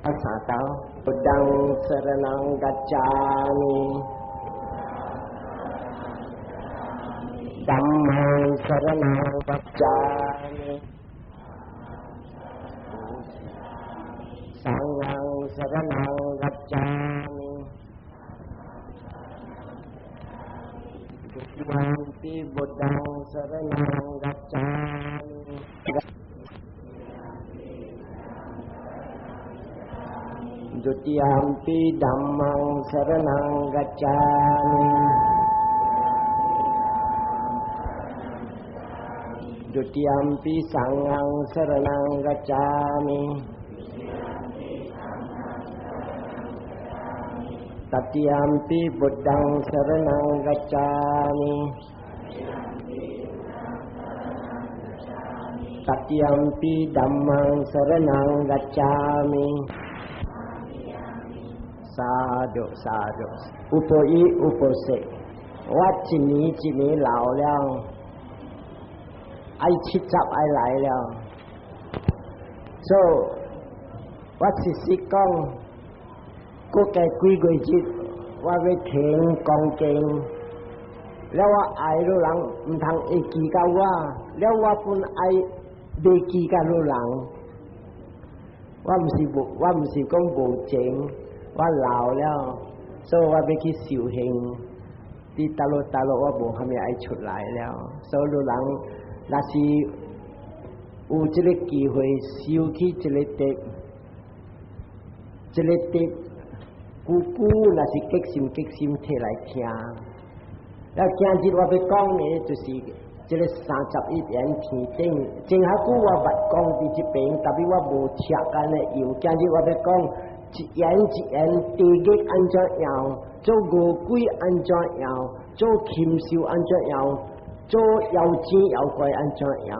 三兜，Buddhaṃ saraṇaṃ gacchāmi，Dhammaṃ saraṇaṃ gacchāmi，Saṅghaṃ saraṇaṃ gacchāmi。Dutiyampi Buddhaṃ saraṇaṃ gacchāmi。Dutiyampi Dhammaṃ saraṇaṃ gacchāmi。Dutiyampi Saṅghaṃ saraṇaṃ gacchāmi。Tatiyampi Buddhaṃ saraṇaṃ gacchāmi。Tatiyampi Dhammaṃ saraṇaṃ gacchāmi。 Sadhu sadhu，有報一有報四，我一年一年老了，愛70愛來了，so 我實實講，過加幾個月我欲停講經，了我愛汝人毋通會記甲我，了我本愛袂記甲汝人，我毋是講無情。我老了，所以我欲去修行。佇大陸大陸我無蝦米愛出來了，所以汝人若是有這个機會修起這个德，這个德久久若是激心激心提來聽。了今日我欲講的就是這个31緣天頂，前下久我捌講佇這邊，但是我無拆按呢用。今日我欲講一緣一緣地獄按怎樣，做餓鬼按怎樣，做禽獸按怎樣，做妖精妖怪按怎樣。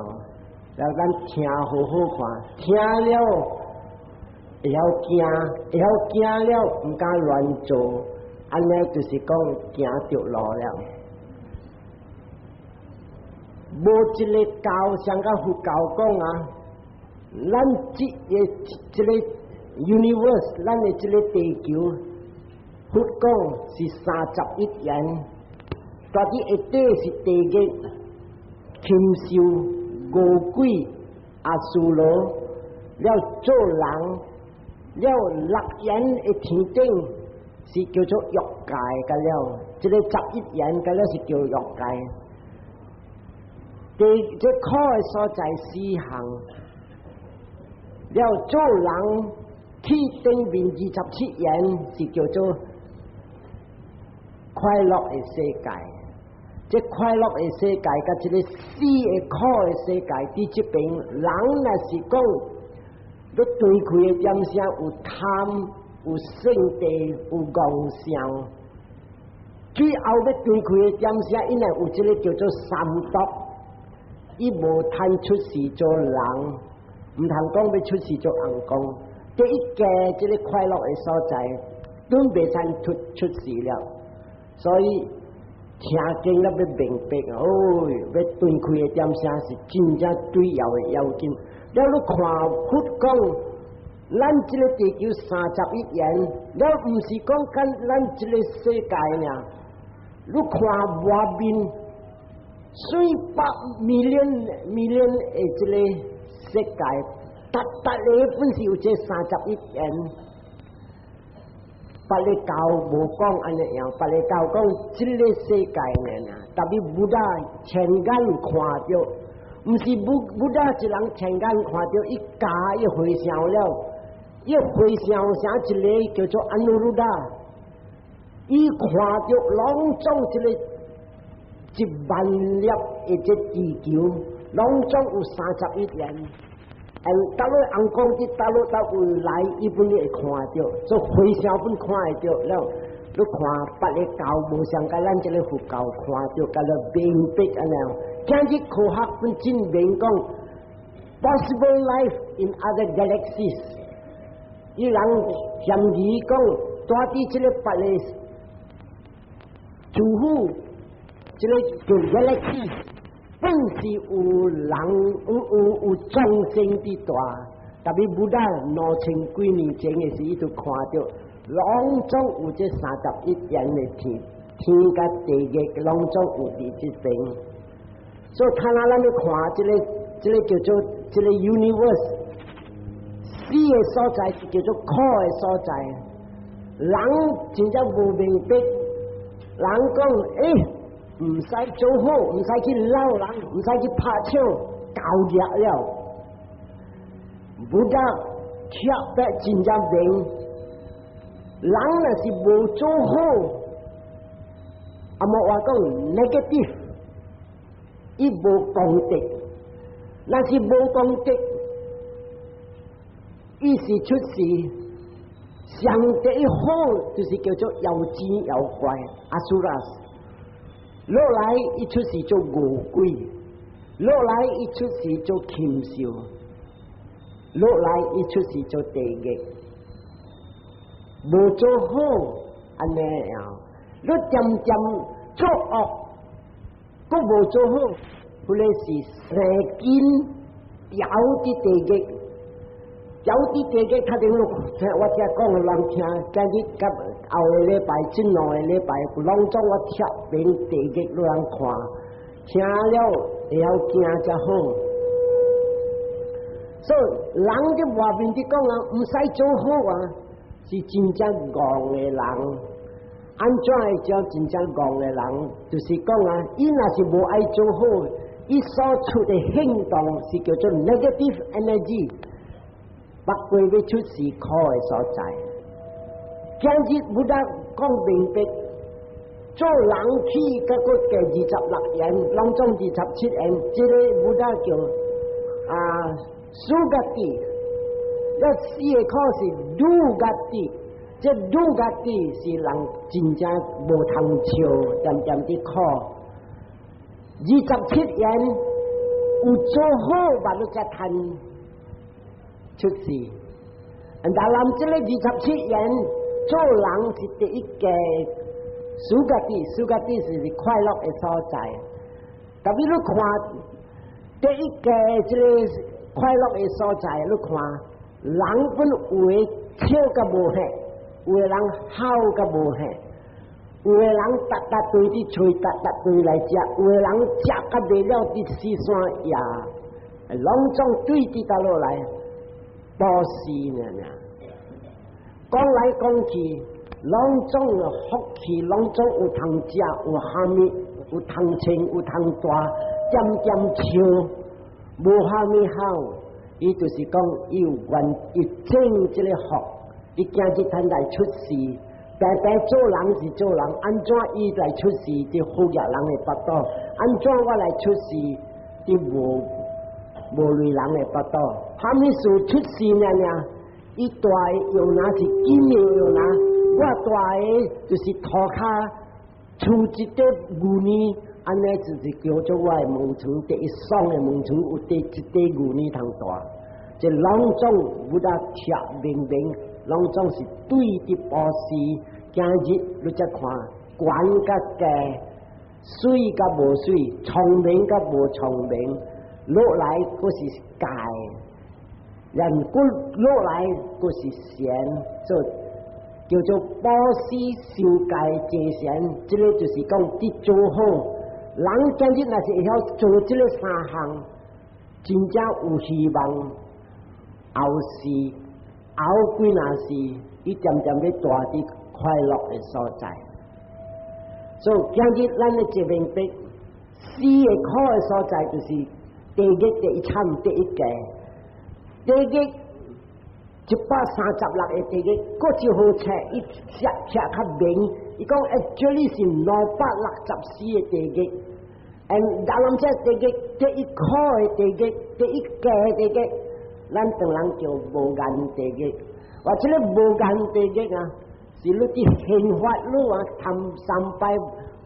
來咱聽好好看，聽了會曉驚，會曉驚了毋敢亂做，按呢就是講行著路了。無一个教像佮佛教講啊，咱這个這个 universe，咱的這个地球，佛講是31緣，大佇下底是地獄、禽獸、餓鬼、阿修羅，了做人，了六緣的天頂是叫做欲界個了，這个十一緣個了是叫欲界。地這苦的所在四項，了做人去頂面27緣是叫做快樂的世界。這快樂的世界，佮這个死的苦的世界，佇這邊人若是講欲斷開的點聲有貪、有勝地、有妄想，最後欲斷開的點聲，因為有這个叫做三毒。伊無通出世做人，毋通講欲出世做尪公。第一個這个快樂的所在，都袂通出世了。所以聽經了欲明白，哦，欲斷開的點聲是真正主要的要緊。了你看佛講，咱這个地球31緣，了毋是講緊咱這个世界爾。你看外面。四百 million million 的這个世界，逐逐个本是有這31緣。別个教無講按呢樣，別个教講這个世界爾啊，但是 Buddha 親眼看著，毋是 Buddha 一人親眼看著，伊教伊和尚了，伊和尚啥一个叫做 Anuruddha，伊看著攏總這个1萬粒的這地球，攏總有三十一緣。嗯，到尾尪公佇大陸到未來，伊本會看著，做和尚本看會著了。你看別个教無相佮咱這个佛教看著，佮你明白按呢。今日科學本證明講，possible life in other galaxies。伊人嫌疑講，蹛佇這个別个諸府。這个叫 galaxy，本是有人有眾生佇蹛，特別 Buddha 2000幾年前的時，伊就看著，攏總有這31炎的天，天佮地獄攏總有佇這邊。所以，看咱咧看這個叫做這個 universe，死的所在是叫做苦的所在。人真正無明白，人講欸，毋使做好，毋使去鬧人，毋使去拍手，夠額了。Buddha 特別真正明，人若是無做好，啊無話講 negative，伊無功德，若是無功德，伊是出世上第一好，就是叫做妖精妖怪 asuras。落來伊出世做餓鬼，落來伊出世做禽獸，落來伊出世做地獄，無做好按呢樣，你恬恬做惡，閣無做好，彼个是生根掉佇地獄，掉佇地獄，較頂我聽講予人聽，今日佮後個禮拜，這2個禮拜，攏總我貼遍地獄予人看，聽了會曉驚才好。所以人佇外面佇講啊，毋使做好啊，是真正戇的人。按怎會叫真正戇的人？就是講啊，伊若是無愛做好，伊所出的行動是叫做 negative energy，不過欲出世苦的所在。今日 Buddha 講明白，做人起閣閣加26炎，攏總27炎，這個 Buddha 叫啊 sugati，那死的苦是 dugati，這 dugati 是人真正無通笑，恬恬佇苦。27炎有做好，嘛你才通出世。但人這個27炎做人是第一個 sugati，sugati 是快樂的所在。特別你看第一個這個快樂的所在，你看人本有的笑佮無嚇，有的人哭佮無嚇，有的人逐逐對佇揣，逐逐對來食，有的人食甲袂了佇四山也，攏總對佇倒落來，布施爾爾。講來講去，攏總福氣，攏總有通食，有蝦米，有通穿，有通帶，恬恬笑，無蝦米好。伊就是講，伊有願意掙這個福，伊今日通來出世，白白做人是做人，按怎伊來出世佇福業人的腹肚？按怎我來出世佇無無類人的腹肚？蝦米事出世爾爾？伊大的藥拿是金的藥拿，我大的就是塗跤厝一塊牛奶，按呢就是叫做我的門床，第一爽的門床有第一塊牛奶通大，這攏總 Buddha 貼明明，攏總是對佇布施。今日你才看，懸佮低，媠佮無媠，聰明佮無聰明，落來閣是戒。人骨落來閣是善，做叫做布施受戒濟善，這個就是講佇做好。人今日若是會曉做這個三項，真正有希望。後世後幾若世，伊漸漸欲蹛佇快樂的所在。所以今日咱的這明白，死的苦的所在，就是地獄第一慘第一個。地獄136個地獄，閣真好冊，伊寫寫較明。伊講 actually 是264個地獄。嗯，咱這地獄第一苦的地獄，第一低的地獄，咱唐人叫無間地獄。話這個無間地獄啊，是你佇現法你啊，貪三擺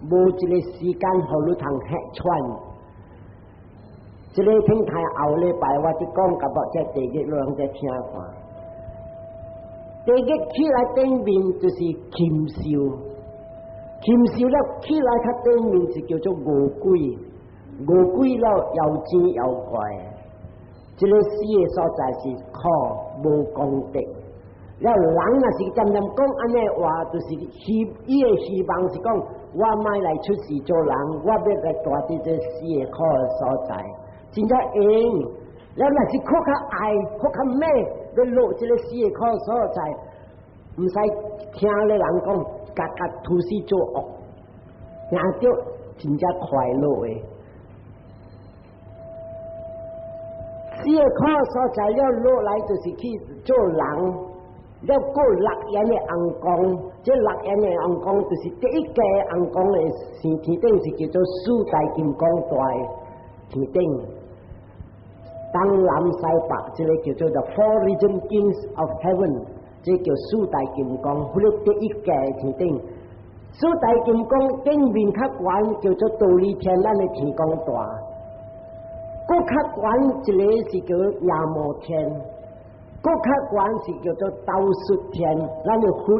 無一個時間予你通歇喘。這個聽台後禮拜我佇講，甲某這地獄你攏在聽看。地獄起來頂面就是禽獸，禽獸了起來較頂面是叫做餓鬼，餓鬼了又精又怪。這個死的所在是苦無功德。了人若是漸漸講按呢話，就是希伊的希望是講，我莫來出世做人，我欲來蹛佇這死的苦的所在，真正會。了若是閣較愛，閣較猛，欲落這個死的苦所在，毋使聽咧人講，共共吐死做惡，聽著真正快樂的。死的苦所在了落來就是去做人，了過六緣的尪公，這六緣的尪公就是第一個尪公的生天頂是叫做四大金剛大天頂，東南西北，這個叫做 The Four Region Kings of Heaven，這叫四大金剛，彼個第一個天頂。四大金剛頂面較懸叫做忉利天，咱的天公大。閣較懸一個是叫夜摩天，閣較懸是叫做兜率天。咱的佛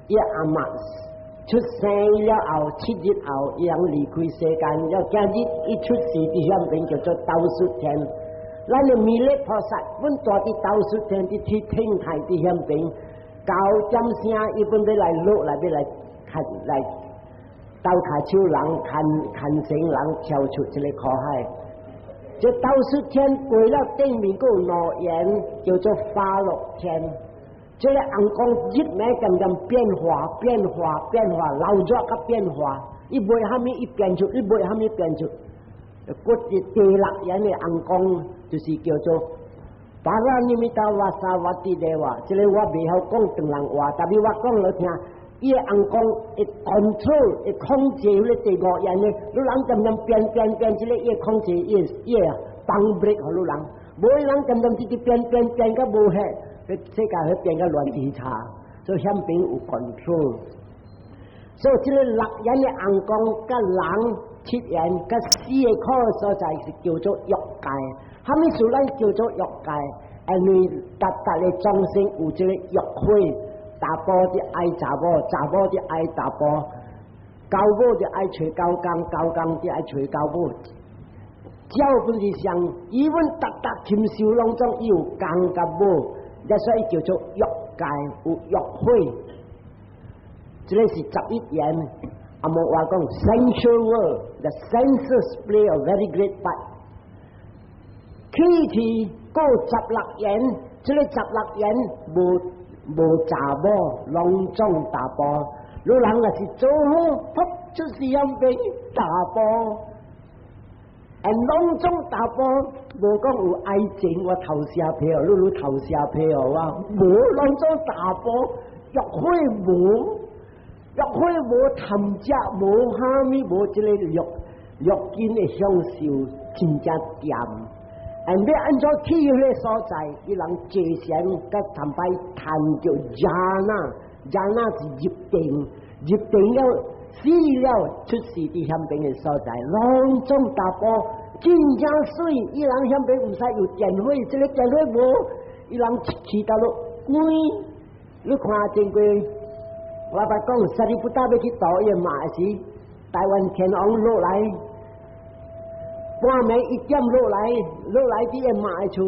伊阿媽出生了後7日後，伊人離開世間，了今日伊出世佇遐邊叫做兜率天。咱的彌勒菩薩，阮蹛佇兜率天佇天天台佇遐邊，9點聲伊本欲來落來，欲來牽來鬥跤手人牽牽繩人跳出這個苦海。這兜率天過了頂面閣有兩緣，叫做化樂天。這個尪公日暝漸漸變化、變化、變化，老熱佮變化，伊袂蝦米伊變出，伊袂蝦米變出。閣第六緣的尪公就是叫做 Paranimmitavasavatti Deva。這個我袂曉講唐人話，但是我講予聽。伊的尪公會 control 會控制彼個第五緣的，你人漸漸變變變，這個伊會控制伊伊放 brake 予你人，無人漸漸直直變變變到無彼，世界會變到亂七叉，所以遐邊有 control。所以這個六緣的尪公佮人七緣佮死的苦所在是叫做欲界。啥物事咱叫做欲界？因為逐逐的眾生有這個欲火。查埔就愛查某，查某就愛查埔，狗母就愛揣狗公，狗公就愛揣狗母。鳥本是像，伊阮逐逐禽獸攏總有公佮母，所以叫做欲界有欲火。這個是11緣，阿摩話講 sensual world，the senses play a very great part。去去過16緣，這個十六緣無。無查某，攏總查埔。你人若是做好，噗出世遐變查埔，and 攏總查埔，無講有愛情，我頭聲皮哦，你你頭聲皮哦，我無攏總查埔，欲火無，欲火無貪食無蝦米無這個六六根的享受，真正恬。and 欲按怎去彼個所在，伊人坐禪佮坦擺談叫 jhana，jhana 是入定，入定了死了出世佇遐邊的所在，攏總查埔真正媠，伊人遐邊毋使有電火，這個電火無，伊人去到落關，你看真過，我捌講沙利布達欲去度伊的媽時，大願天王落來。半暝1點落來，落來佇伊媽的厝，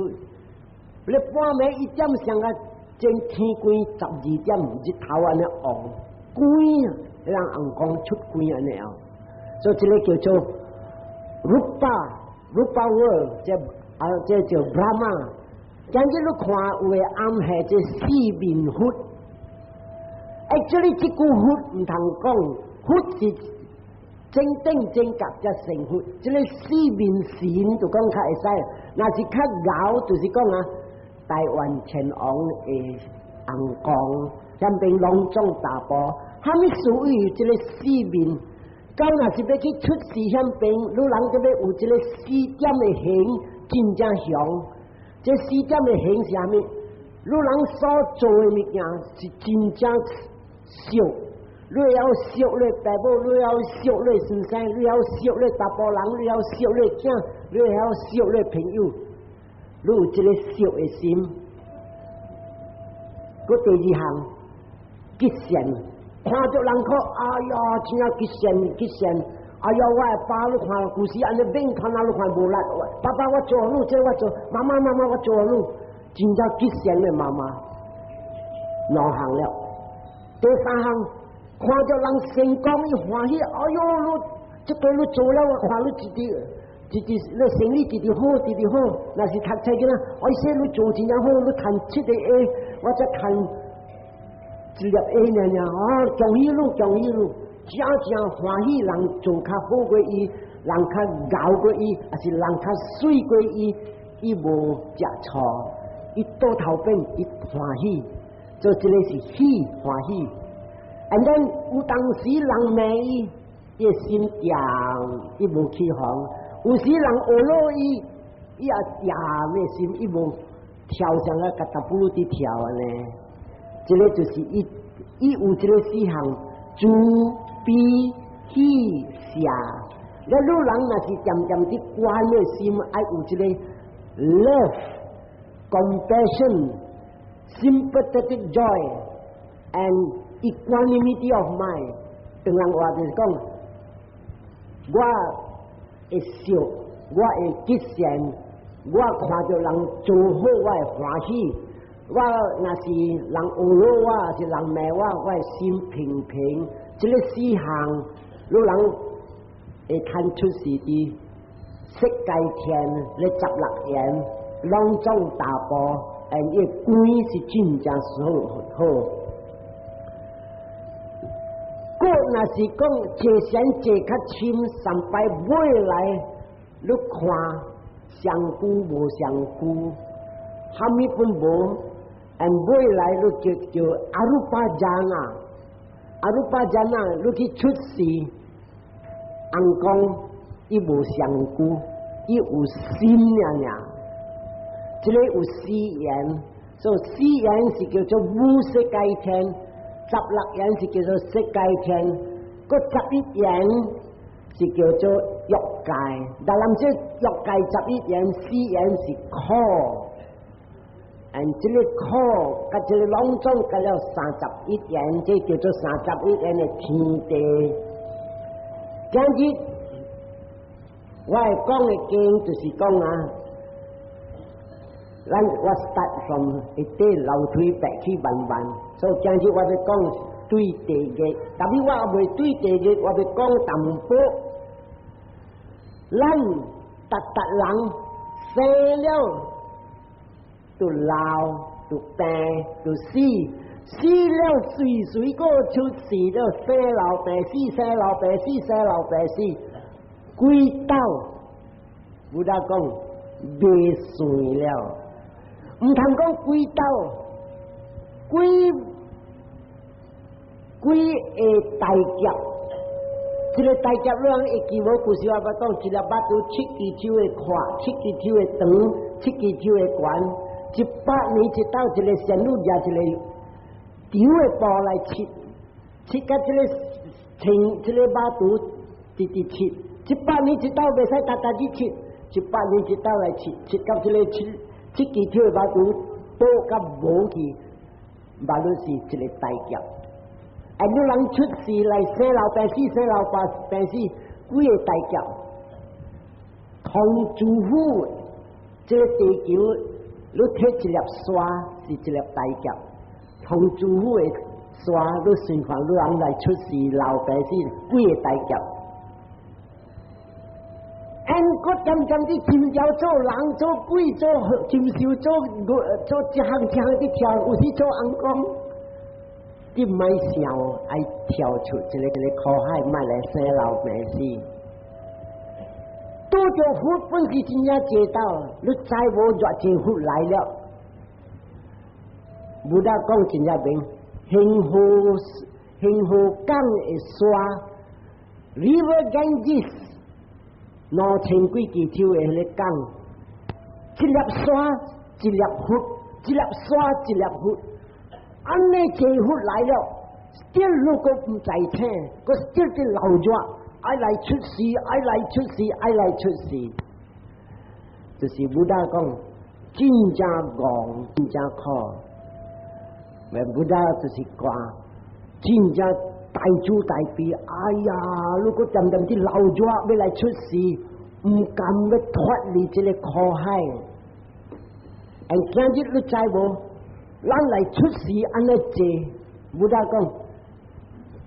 你半暝一點上啊，正天光12點，日頭按呢旺，光啊，人尪公出光按呢哦，所以這個叫做 Rupa Rupa World，這啊這叫 Brahma。今日你看有的暗下這四面佛，actually 這句佛毋通講，佛是正等正覺才成佛，這個四面神就講較會使，若是較𠢕就是講啊，大願天王的尪公，遐邊攏總查埔，蝦米屬於這個四面？到若是欲去出世遐邊，你人這欲有這個四點的行，真正強。這四點的行是啥物？你人所做的物件是真正惜。你會曉惜你爸母，你會曉惜你先生，你會曉惜你查埔人，你會曉惜你囝，你會曉惜你朋友，你有這個惜的心。閣第二項，吉善，看著人苦，哎呀，真正吉善吉善。哎呀，我的爸你看，舊時按呢免看啊，你看無力。爸爸我做予你，這我做，媽媽媽媽我做予你，真正吉祥的媽媽，兩項了。第三項，看著人成功，伊歡喜，哎喲，你這個你做了，我看你一直一直你生意直直好，直直好。若是讀冊囡仔，哎說你做真正好，你趁七個 A，我才趁一粒 A 爾爾，啊，恭喜你，恭喜你，真正歡喜人做較好過伊，人較𠢕過伊，抑是人較媠過伊，伊無食錯，伊倒頭變伊歡喜，做這個是喜歡喜。And then 有當時人罵伊，伊心定，伊無起哄；有時人學落伊，伊也也咩心，伊無跳上來，甲達布魯佇跳按呢。這個就是伊，伊有這個四項：慈悲喜捨。你女人若是漸漸佇關的心，愛有這個 love、compassion、sympathetic joy and equanimity of mind。當人話就是講，我會笑，我會吉善，我看著人做好，我會歡喜。我若是人學落我，是人罵我，我會心平平。這個四項，女人會趁出世佇色界天，咧十六緣，攏總大部，and 伊關是真正好好。閣若是講坐禪坐較深，三擺尾來，你看相顧無相顧，蝦米攏無，and 尾來你叫做 arupa jhana，arupa jhana，你去出世，尪公伊無相顧，伊有心爾爾，這個有四緣，所以四緣是叫做無色界天。十六緣是叫做色界天，閣十一緣是叫做欲界。但係這欲界十一緣，四緣是苦，and 這個苦，佮這個攏總加了三十一緣，這叫做三十一緣的天地。今日我會講的經就是講啊，咱我 start from 一塊樓梯爬去慢慢。所以今日我欲講對地獄，但是我未對地獄，我欲講淡薄。咱逐逐人生了就老，就病，就死，死了隨隨閣出世了，生老病死，生老病死，生老病死，幾斗，Buddha 講袂算了，毋通講幾斗。幾幾個大劫，這個大劫咱會記無？舊時我捌講，一粒肉脣七支手的闊，七支手的長，七支手的懸，100年一斗，一個仙女舉一個長的布來切，切甲這個穿這個肉脣直直切，一百年一斗袂使逐逐日切，一百年一斗來切，切到這個七七支手的肉脣倒甲無去。馬路是一個大劫，啊！你人出世來生老病死，生老病死，幾個大劫？同諸府這個地球，你提一粒沙是一粒大劫，同諸府的沙，你循環你人來出世老病死，幾個大劫？and 閣漸漸佇金條做人做鬼做禽獸做做一項一項佇跳，有時做尪公，你莫想愛跳出這個這個苦海，莫來生老病死。拄著佛本是真正濟道，你知無偌濟佛來了？Buddha 講真正明，恆河恆河江的沙，River Ganges，2000幾支手的彼個江，一粒沙一粒佛，一粒沙一粒佛，按呢濟佛來了，still 如果毋知醒，閣 still 佇流熱，愛來出世，愛來出世，愛來出世，就是 Buddha 講，真正戇，真正苦。咪 Buddha 就是講，真正大慈大悲，哎呀，如果漸漸啲老咗欲來出世，毋甘欲脫離這個苦海。而今日你知無？咱來出世按呢濟，Buddha 講，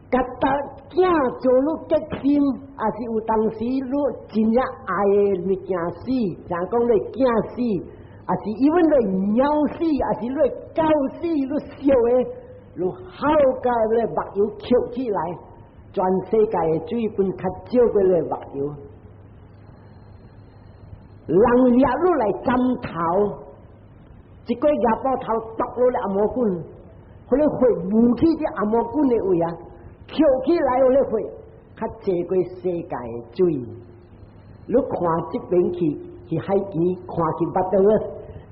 覺得囝做你激心，抑是有當時你真正愛的物件死，像講你囝死，抑是因為你貓死，抑是你狗死，你燒的，你哭甲你目油抾起來，全世界的水分較少過你目油。人掠你來斬頭，一個牙斧頭剁落來紅毛棍，彼个血霧去這紅毛棍的位啊，抾起來彼个血，較濟過世界的水。你看這邊去去海邊，看去巴德，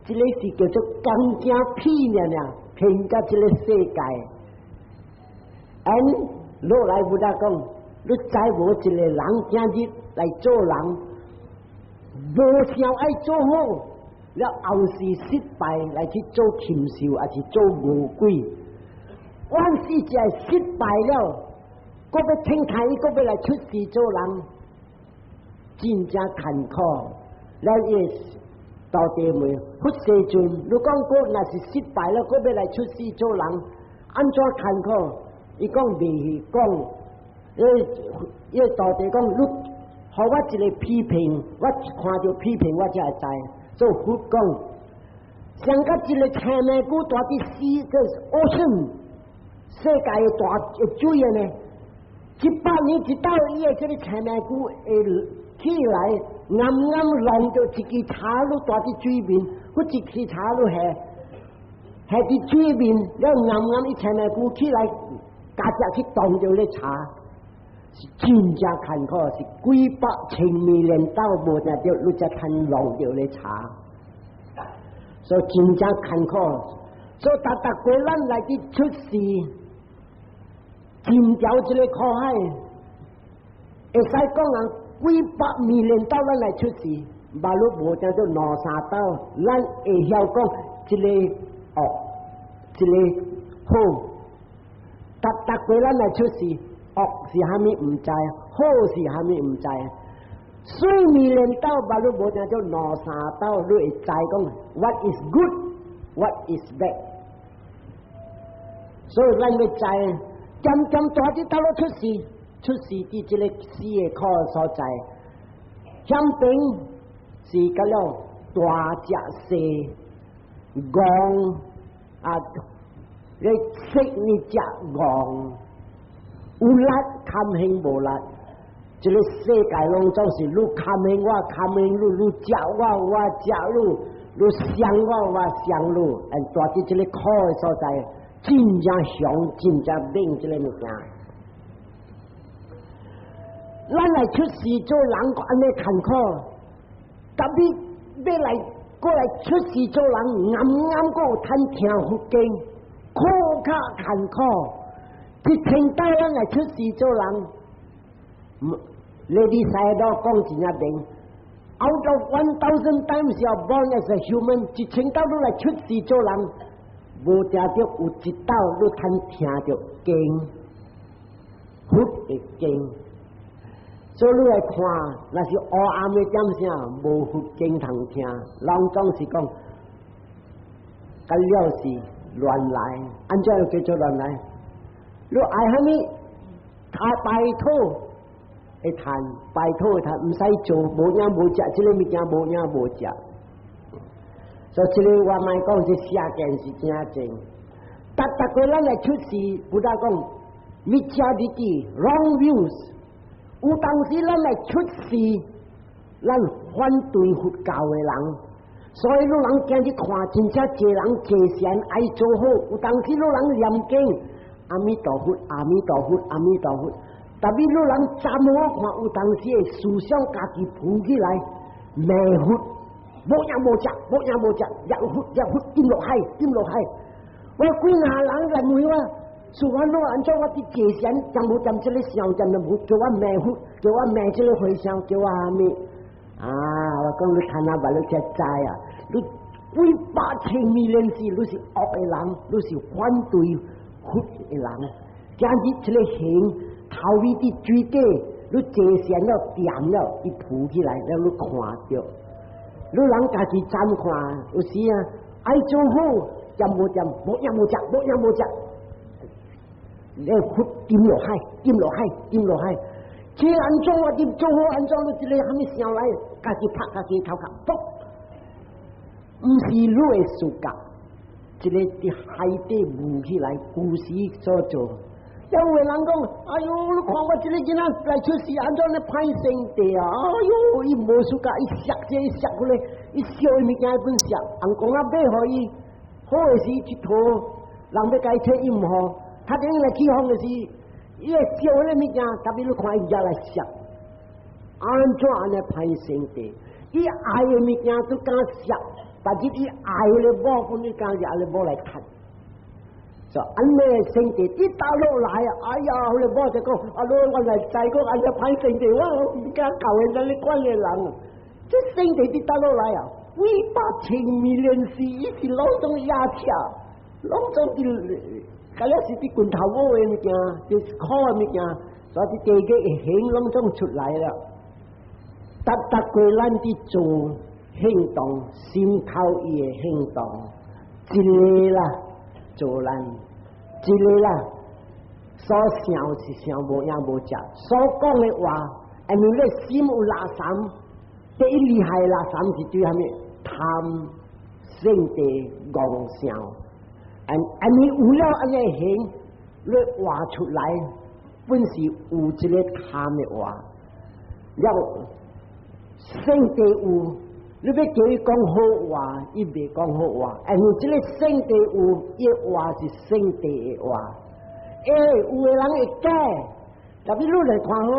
這个是叫做鋼鏡片爾爾，騙甲這个世界。and 落來 Buddha 講，你知無一個人今日來做人，無想愛做好，了後世失敗來去做禽獸，抑是做餓鬼，萬事只係失敗了，閣欲聽台，閣欲來出世做人，真正艱苦。咱伊徒弟問佛世尊，你講閣若是失敗了，閣欲來出世做人，按怎艱苦？伊講袂去講，伊個徒弟講，你予我一個批評，我看著批評我才會知。做佛講，像甲一個青暝龜蹛佇 sea 這 ocean 世界的大水的呢，100年一擺，伊的這个青暝龜會起來，暗暗弄著一支叉攏蹛佇水面，或一支叉攏下下佇水面，了暗暗伊青暝龜起來，加只去擋著咧叉。是真正艱苦，是幾百千萬年斗無定著，你才通弄著咧叉，所以真正艱苦。所以逐逐個咱來去出世，進掉這个苦海，會使講啊，幾百萬年斗咱來出世，嘛你無定著兩三斗，咱會曉講這个惡，這个好，逐逐個咱來出世。惡是蝦米毋知，好是蝦米毋知。四萬年斗，嘛你無定著兩三斗，你會知講 what is good，what is bad。所以咱欲知，漸漸大啲到了出世，出世佇這個死的苦所在，險邊是甲了大隻細戇啊，你識你食戇。有力堪興無力，這个世界攏總是你堪興我，堪興你，你食我，我食你，你傷我，我傷你，and 蹛佇這个苦的所在，真正凶，真正猛這个物件。咱來出世做人，按呢艱苦，特別欲來過來出世做人，啱啱閣有通聽佛經，苦較艱苦。一千擺咱來出世做人，Ledi Sayadaw 講真正明，out of 1,000 times you are born as a human，1000擺你來出世做人，無定著有一擺你通聽著經，佛的經。所以你來看，若是黑暗的點聲，無佛經通聽，人總是講，甲了是亂來，按怎叫做亂來？你愛蝦米？他拜託會趁，拜託會趁，毋使做，無影無食，這个物件無影無食。所以這个我莫講，這邪見是真正。逐逐個咱來出世，Buddha 講，micchā diṭṭhi wrong views。有當時咱來出世，咱反對佛教的人，所以你人今日看，真正濟人濟善愛做好。有當時你人念經，阿彌陀佛，阿彌陀佛，阿彌陀佛。特別你人怎麼看，有當時的思想家己浮起來，罵佛，無影無食，無影無食，入佛入佛，沉落海，沉落海。我幾若人來問我，師父你按怎我佇坐禪，踮無踮這个想，踮無叫我罵佛，叫我罵這个和尚，叫我蝦米？啊！我講你看啊，把你才知啊！你幾百千萬年世，你是惡的人，你是反對佛的人。今日這个形頭尾佇水底，你坐線了掂了，伊浮起來，了你看著。你人家己站看，有時啊，愛做好，掂無掂，無影無跡，無影無跡。你佛沉落海，沉落海，沉落海。這按怎我點做好按怎，你這个啥物聲來，家己拍家己頭殼，卜，毋是你的自覺，這个佇海底浮起來，舊時所做。有的人講：哎喲，你看我這个囡仔來出世，按怎咧歹生地啊？哎喲，伊無自覺，伊錫這伊錫彼个，伊燒的物件伊本錫，人講啊買予伊，好的時𨑨迌，人欲共伊提伊毋予，他等來起風的時，伊會燒彼个物件，特別你看伊舉來錫，按怎按呢歹生地？伊愛的物件都敢錫，但是伊愛的某，本你敢舉咧某來趁。就按呢生地跌打落來啊！哎呀，彼个某就講，啊，你我來知講按呢歹生地，我毋敢教人，你管的人，這生地跌打落來啊，幾百千 million 世，伊是攏總壓車，攏總佇，敢若是佇拳頭母的物件，就是苦的物件，所以地獄的形攏總出來了。逐逐過咱佇做行動，心口意的行動，一个啦。做咱一个啦，所想是想無影無跡，所講的話，因為你心有垃圾，第一厲害的垃圾是對啥物貪、勝地、戇想，因為有了按呢行，你話出來，本是有這个貪的話，了勝地有。你欲叫伊講好話，伊袂講好話。因為這个勝地有，伊話是勝地的話。欸，有的人會假，特別你來看好，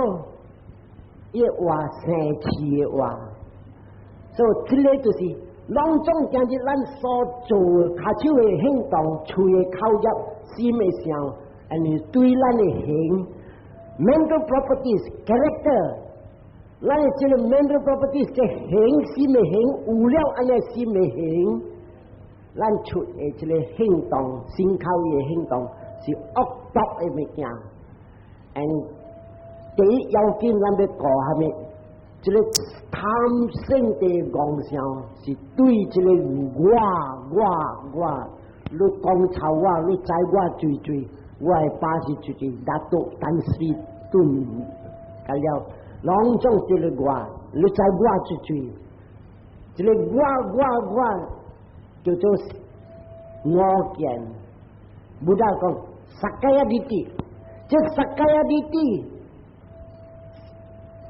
伊話生氣的話。所以這个就是攏總今日咱所做跤手的行動、喙的口業、心的想，因為對咱的行 mental properties character。咱的這个 mental properties 這行心的行有了按呢心的行，咱出的這个行動、心口的行動是惡毒的物件。And 第一要緊，咱欲顧啥物？這个貪勝地戇想是對這个我我我，你講臭我，你知我濟濟，我的把是濟濟，拿督丹斯頓，甲了。攏總這个我，你知我濟濟，這个我我我叫做我見。Buddha 講 sakkaya ditthi，這 sakkaya ditthi，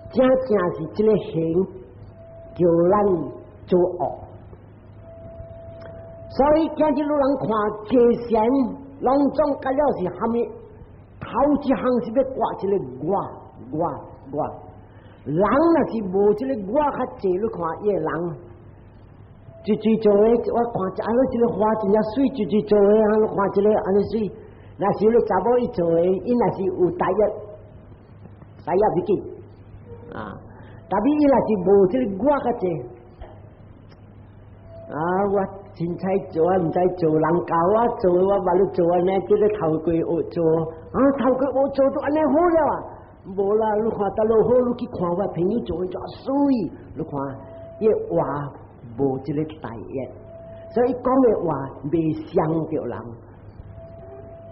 正正是這个行叫咱做惡。所以今日有人看坐禪，攏總甲了是蝦米？頭一項是欲割這个我我我。人若是無這个我較濟，你看伊个人，濟濟做的，我看一按呢這个花真正媠，濟濟做的，按呢看這个按呢媠。若是你查某伊做的，伊若是有大業，大業要緊啊。特別伊若是無這个我較濟，啊，我凊彩做啊，毋知做人教我做，我捌你做按呢，這个頭家學做，啊，頭家學做都按呢好了啊。無啦，你看得落好，你去看我朋友做的真媠，你看伊話無這个大業，所以講的話袂傷著人。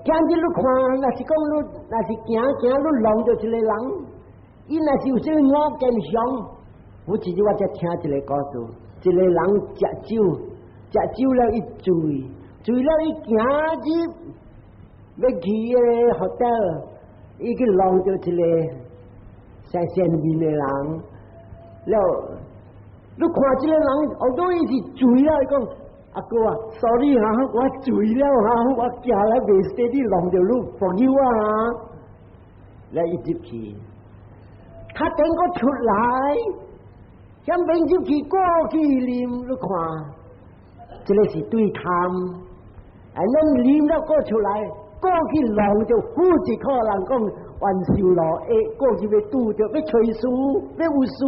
今日你看，若是講你，若是行行你弄著一个人，伊若是有啥物我見想，我一日我才聽一个故事，一个人食酒，食酒了伊醉，醉了伊行入欲去彼个 hotel，伊去弄著一个生善面的人，了，你看這个人，後頭伊是醉了，伊講阿哥啊，sorry 哈，我醉了哈，我行來袂 steady 弄著你朋友啊，來伊入去，他等我出來，向邊入去過去啉，你看，這个是對貪，哎，咱啉了過出來，過去弄著好一個人講冤仇路，會過去欲拄著，欲揣事，欲有事，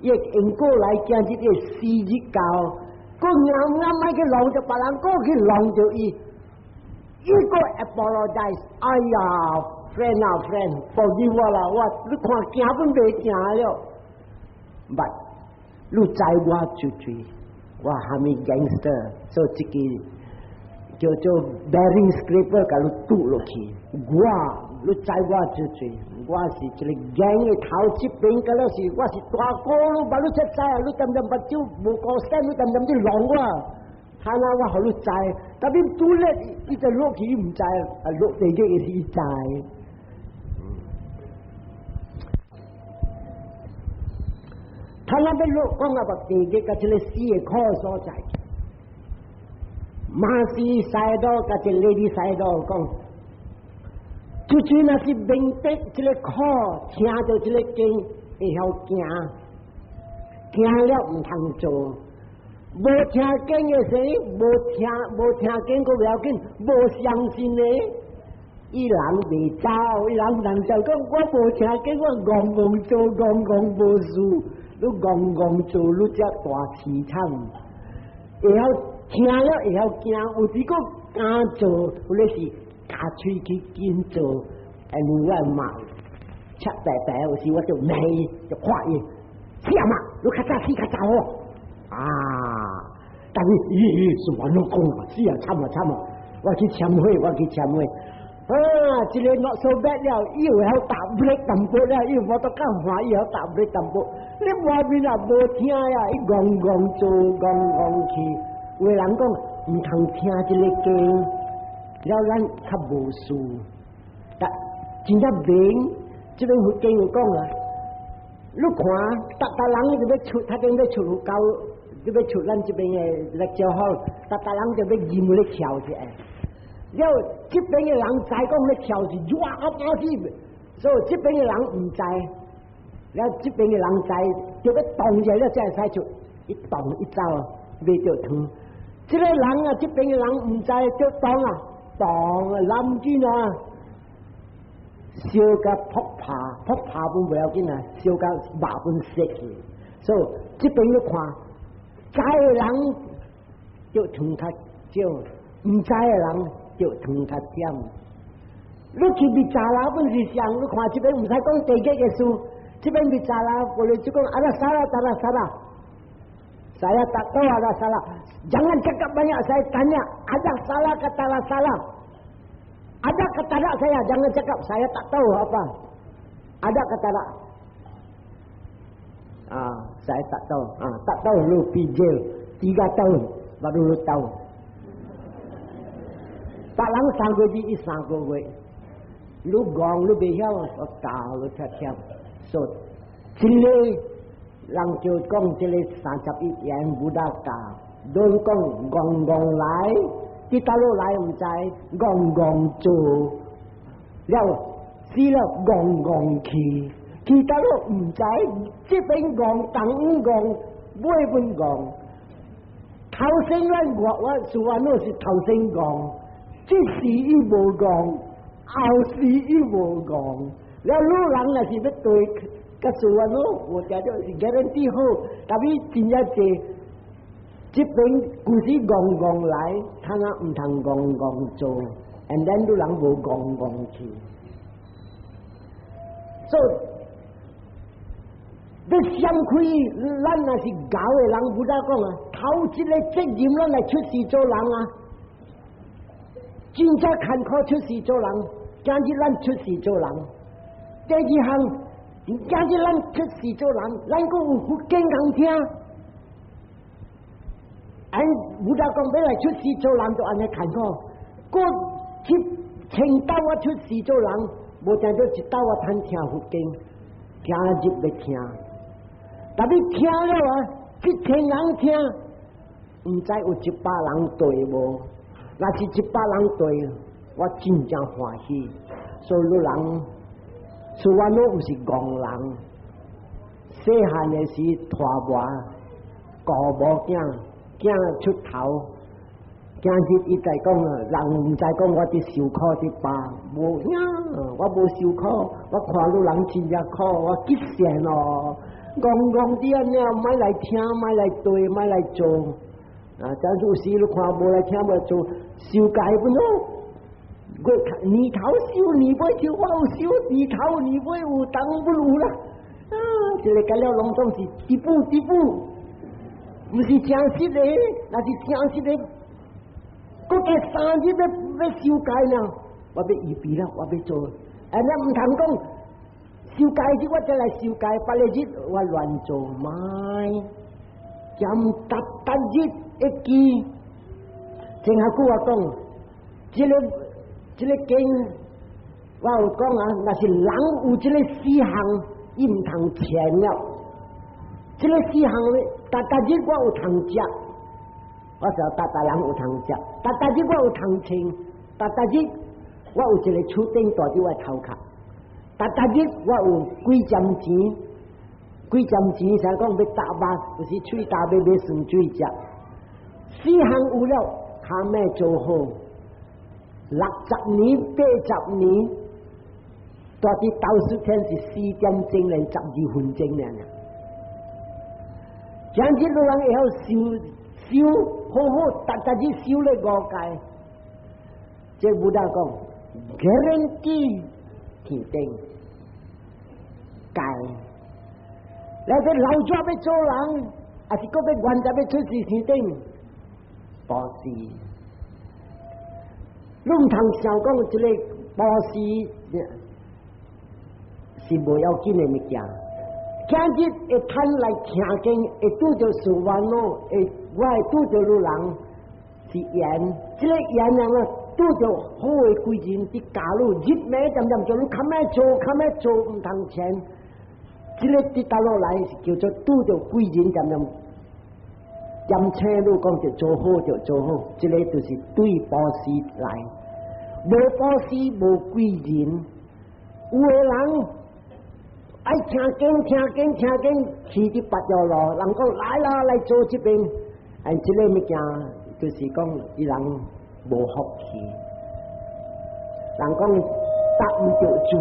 伊會因過來今日的時日到，閣啱啱愛去弄著別人，過去弄著伊，伊閣 apologize，哎呀，friend 啊 friend，forgive 我啦，我你看行本袂行了，but 你知我出嘴，我蝦米 gangster，所以這個叫做 bearing scraper，共你拄落去，我你知我出嘴，我是一個 gang 的頭，這邊個了是我是大哥，你把你出知啊，你點點目睭無高聲，你點點你弄我。他那我予你知，但是拄咧，伊就落去伊毋知，啊落地獄伊是伊知。他那欲落講啊，落地獄，佮這个死的苦所在。馬西西多佮這 Ledi Sayadaw 講，就算若是明白這个苦，聽著這个經會曉驚，驚了毋通做。無聽經的時，無聽無聽經，閣袂要緊，無相信的，伊人袂走，伊人人就講我無聽經，我戇戇做，戇戇無事，你戇戇做，你才大淒慘。會曉聽了會曉驚，有時閣敢做，有咧是咬喙齒緊做，因為我嘛，赤白白，有時我就罵伊，就看伊，死啊嘛，你較早死較早好。啊！但是咦咦，是完了講啊，死啊，慘啊慘啊！我去懺悔，我去懺悔。啊，這个 not so bad 了，伊會曉踏 brake 淡薄了，伊無得較歡喜，曉踏 brake 淡薄。你外面啊無聽呀，伊戇戇做，戇戇去。有的人講毋通聽這个經，了咱較無事。但真正明，這个佛經有講啊，你看，逐逐人就欲出，他頂欲出到。就欲出咱這邊的 lecture hall，逐逐人就欲入咧跳起來。了這邊的人知講咧跳是哇阿死，所以這邊的人毋知。了這邊的人知，就欲動一下了才會使出，一動一走袂著湯。這個人啊，這邊的人毋知就動啊，動啊，攬緊啊，燒甲撲拍，撲拍本袂要緊啊，燒甲肉本熟去。所以這邊你看，知的人就湯較少，毋知的人就湯較點。你去密薩拉本是啥？你看這邊毋使講地獄的事，這邊密薩拉，過來就講 ada salah tak ada salah。Saya tak tahu ada salah. Jangan cakap banyak, saya tanya. Ada salah ke tak ada salah? Ada ke tak ada saya? Jangan cakap, saya tak tahu apa. Ada ke tak ada? Ah, saya tak tahu. Ah, tak tahu lu pergi jail 3 tahun baru lu tahu. 別人3個月，伊3個月。你講你袂曉，我教你聽聽。所以，這个人就講這个31言 Buddha 教，攏講戇戇來，佇佗落來毋知，戇戇做，了死了戇戇去，去佗落毋知，這邊戇，東戇，尾本戇。頭先咱我我說完了是頭先戇，這時伊無戇，後時伊無戇。了老人若是欲對。佮說完咯，我聽著是 guarantee 好，但是真正濟，這邊舊時戇戇來，通啊毋通戇戇做，and then 你人無戇戇去。所以，欲閃開，咱若是𠢕的人，Buddha 講啊，頭一个責任咱來出世做人啊，真正艱苦出世做人，今日咱出世做人。第二項。今日咱出世做人，咱閣有佛經通聽。按 Buddha 講欲來出世做人，就按呢艱苦。閣去千兜仔出世做人，無聽著一兜仔通聽佛經，今日欲聽。但你聽了啊，一千人聽，毋知有100人對無？若是100人對，我真正歡喜。所以你人。所以我攏毋是戇人，細漢的時拖磨，顧某囝，囝出頭，今日伊在講啊，人毋知講我佇受苦佇病，無影，我無受苦，我看汝人真正苦，我激善哦，戇戇佇按呢，莫來聽，莫來對，莫來做，啊，但有時你看無來聽無來做，受戒本咯。年頭修年尾就我有修，年頭年尾有，當不有啦。啊，這个甲了攏總是一步一步，毋是誠實的，若是誠實的，閣加3日欲受戒呢，我欲預備啦，我欲做。哎，咱毋通講受戒日我才來受戒，別个日我亂做莫，兼逐逐日會記。前下久我講，這个經我有講啊，若是人有這个四項，伊毋通錢了。這个四項咧，逐逐日我有通食，我就逐逐人有通食，逐逐日我有通穿，逐逐日我有一个厝頂蹛佇我頭殼，逐逐日我有幾針錢，幾針錢啥講欲搭肉，有時喙焦欲買酸水食，四項有了。較咩做好？60年、80年，蹛佇兜率天是4點鐘連12分鐘爾。今日有人會曉修修好好，逐逐日修咧五戒，這 Buddha 講，guarantee 天頂戒。你這老紙欲做人，抑是閣欲原則欲出世天頂？布施，你毋通想講這个布施是無要緊的物件。今日會趁來聽經，會拄著事煩惱，會我會拄著汝人是緣，這个緣人啊，拄著好的貴人佇教你，日暝點點叫你較欲做，較欲做毋通錢。這个佇倒落來是叫做拄著貴人點點。點請你講就做好就做好，這个就是對布施來，無布施無貴人，有的人愛聽經聽經聽經，去佇別條路，人講來啦來做這邊，哎，這个物件就是講伊人無福氣，人講搭毋著船，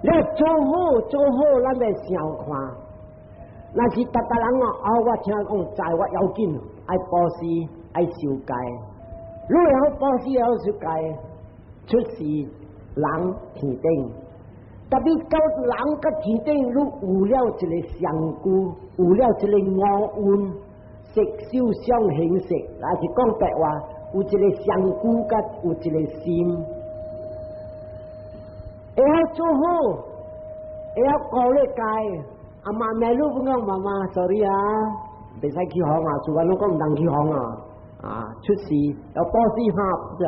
你做好做好，咱來想看。若是逐逐人啊，哦，我聽講在我要緊，愛布施，愛受戒。你會曉布施，會曉受戒，出世人天頂。特別到人佮天頂，你有了一个相具，有了一个五蘊，色受想行識，若是講白話，有一个相具，佮有一个心，會曉做好，會曉過咧戒。阿媽咩你不講媽媽，sorry 啊，袂使去行啊，厝內攏講毋通去行啊，啊出事有布施哈，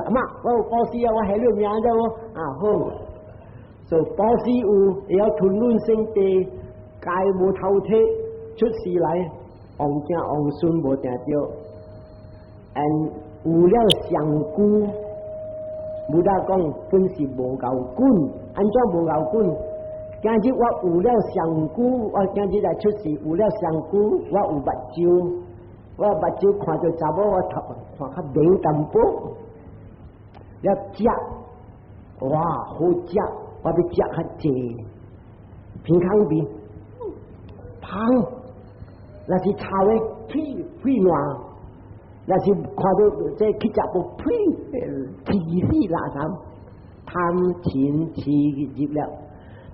阿媽我有布施啊，我寫你名啫喎，啊好，做布施有會曉吞忍性地，戒無偷提，出事來，王子王孫無定著，and 有了上具，Buddha 講本是無𠢕滾，按怎無𠢕滾？今日我有了上具，我今日來出世有了上具，我有目睭，我目睭看著查某，我頭看較明淡薄，了食，哇，好食，我欲食較濟，鼻空味，芳，若是臭的，屁屁爛，若是看著這去食無屁，氣死垃圾，貪嗔癡入了。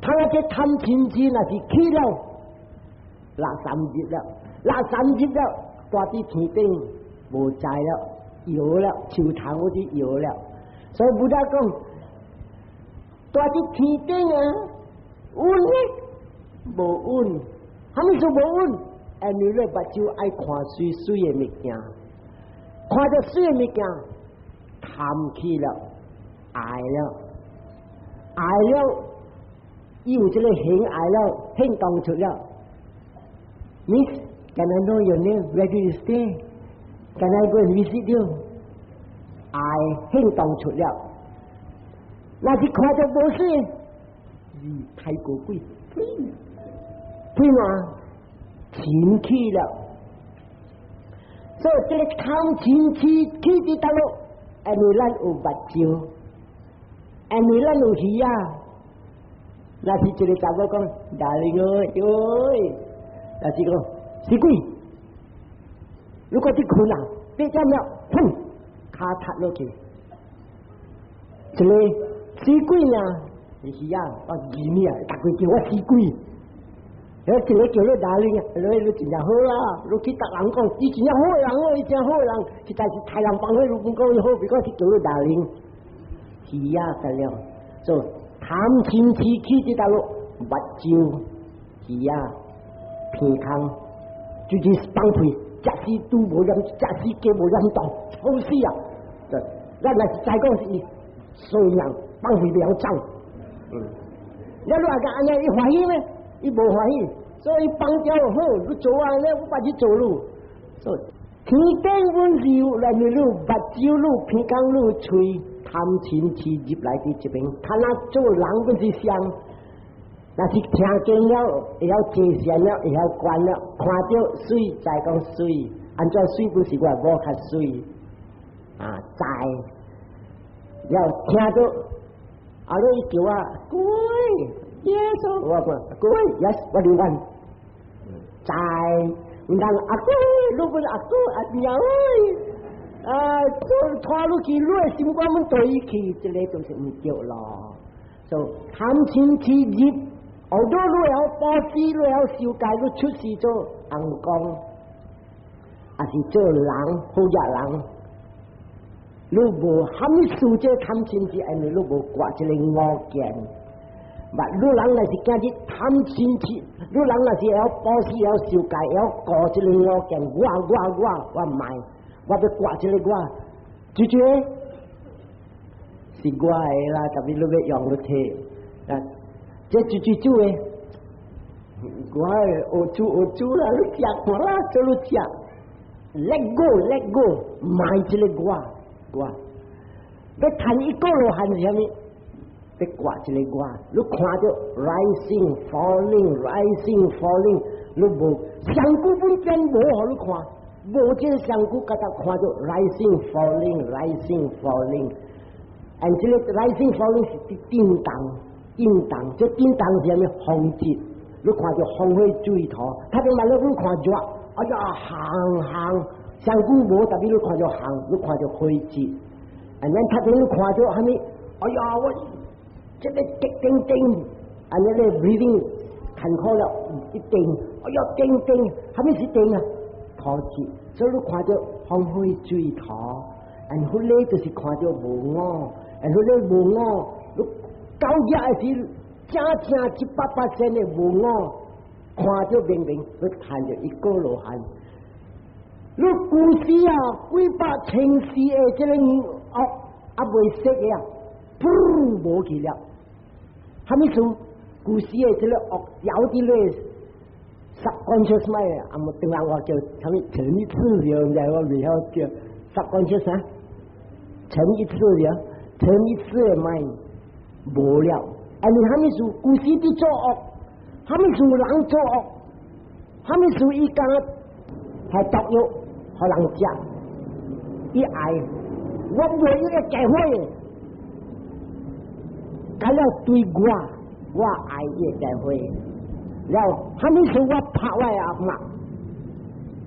他那這貪嗔癡若是起了，垃圾入了，垃圾入了，蹛佇天頂無在了，搖了，樹頭嗰啲搖了。所以 Buddha 講，蹛佇天頂啊，穩呢？無穩，啥物事無穩？因為你目睭愛看媠媠的物件，看著媠的物件，貪起了，愛了，愛了。伊有這个形愛了，行動出了。Miss, can I know your name? Where do you stay? Can I go and visit you? 愛行動出了，若是看著無媠，你太過鬼，呸呸嘛，嗔起了。所以這个貪嗔癡起佇佗落，因為咱有目睭，因為咱有耳仔。若是一个查某講，darling 哦，喲，若是講死鬼，如果你困啊，8點了，砰，跤踢落去，一个死鬼呢？是啊，我義你啊，逐個叫我死鬼。一個叫你 darling，你真正好啦，你去逐人講，伊真正好的人哦，伊真好的人，實在是太人幫佢，你唔講伊好，別講是叫你 darling。是啊，得了，所以貪嗔痴起佇佗落目睭，是啊，鼻空，就是放屁，食死豬無念，食死雞無念動，臭死啊！咱若是知講是衰人，放屁袂曉走。你若講按呢，伊歡喜咩？伊無歡喜，所以放掉好，你做按呢，我把你做咯。所以天頂本是有，來你目睭你鼻孔你喙貪嗔痴入來佇這邊，他若做人本是像，若是聽經了，會曉坐禪了，會曉觀了，看著媠，知講媠，按怎媠不是我某較媠啊？知了聽著，啊你叫我鬼，yes，我講鬼，yes，what do you want？知，毋通阿鬼，你不是阿鬼阿娘喂，啊，做拖入去，你的心肝阮對去，這個就是毋對咯。所以貪嗔痴入，後頭你會曉布施，你會曉修戒，你出世做尪公，抑是做人好額人，你無蝦米事這貪嗔痴，因為你無割這個我見。嘛，你人若是今日貪嗔痴，你人若是會曉布施，會曉修戒，會曉過這個我見，我我我我毋愛，我欲割這個我，就這是我的啦，特別你欲用你提，啊，這就就就的，我的學煮學煮啦，你食看啦，做你食，let go，let go，賣這個我我，欲趁一個羅漢是啥物？欲割這個我，你看著 rising falling rising falling，你無上古本身無予你看，無這個上古，佮他看著 rising falling rising falling，and 這個 rising falling 是佇震動，震動，這震動是啥物？風質，你看著風火水土，他就慢慢你看熱，哎呀行行，上古無，特別你看著行，你看著火質，and then 他你看著啥物？哎呀我。這個叮叮叮，按呢咧 breathing 辛苦了，一定，哎呀叮叮，啥物是定啊？土質，所以你看著風火水土，然後咧就是看著無我，然後咧無我，你到額的時正正100%的無我，看著明明，你趁著一個羅漢。你舊時啊，幾百千世的這個惡猶未息的啊，噗無去了。啥物事？舊時的這個惡掉佇咧 subconscious mind 啊，無當然我叫啥物潛意識，毋知我袂曉叫 subconscious 啊，潛意識了，潛意識的 mind 無了。啊，你啥物事？舊時佇做惡，啥物事人做惡？啥物事伊感覺還毒藥，予人食，伊愛，我袂伊個解火的，改了對我，我愛伊個解火。了，啥物事我拍我的阿媽，